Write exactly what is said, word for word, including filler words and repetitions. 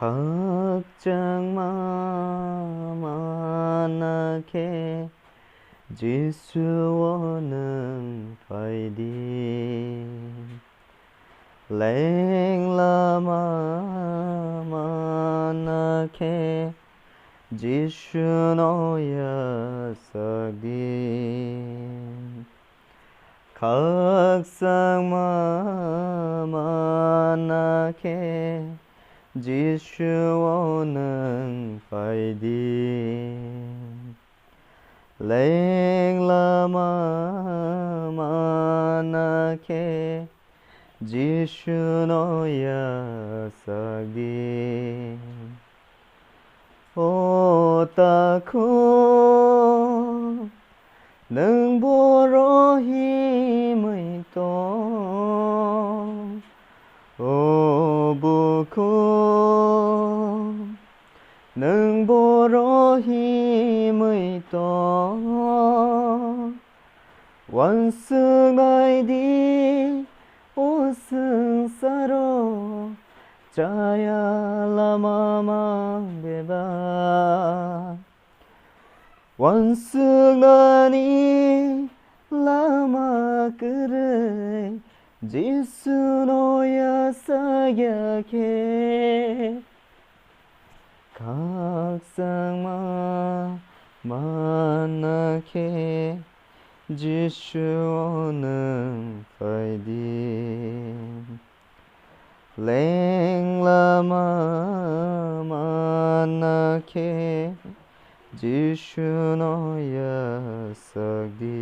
Khakchangma mana khe Jisu o nwng phai di. Leng lama mana khe Jisu no yasak di. Khakchangma mana khe Jisu o nwng phai di. Leng lama mana khe Jisu no yasak di. O takhuk, nwng boro himwi tong. O bukhuk, nwng boro himwi tong. Uansuknai di, o swngcharo chaya lama mang bebak. Uansuknani lama kwrwi Jisu no yasak ya khe. Khakchangma mana khe Jisu o nwng phai di. Leng lama mana khe Jisu no yasak di.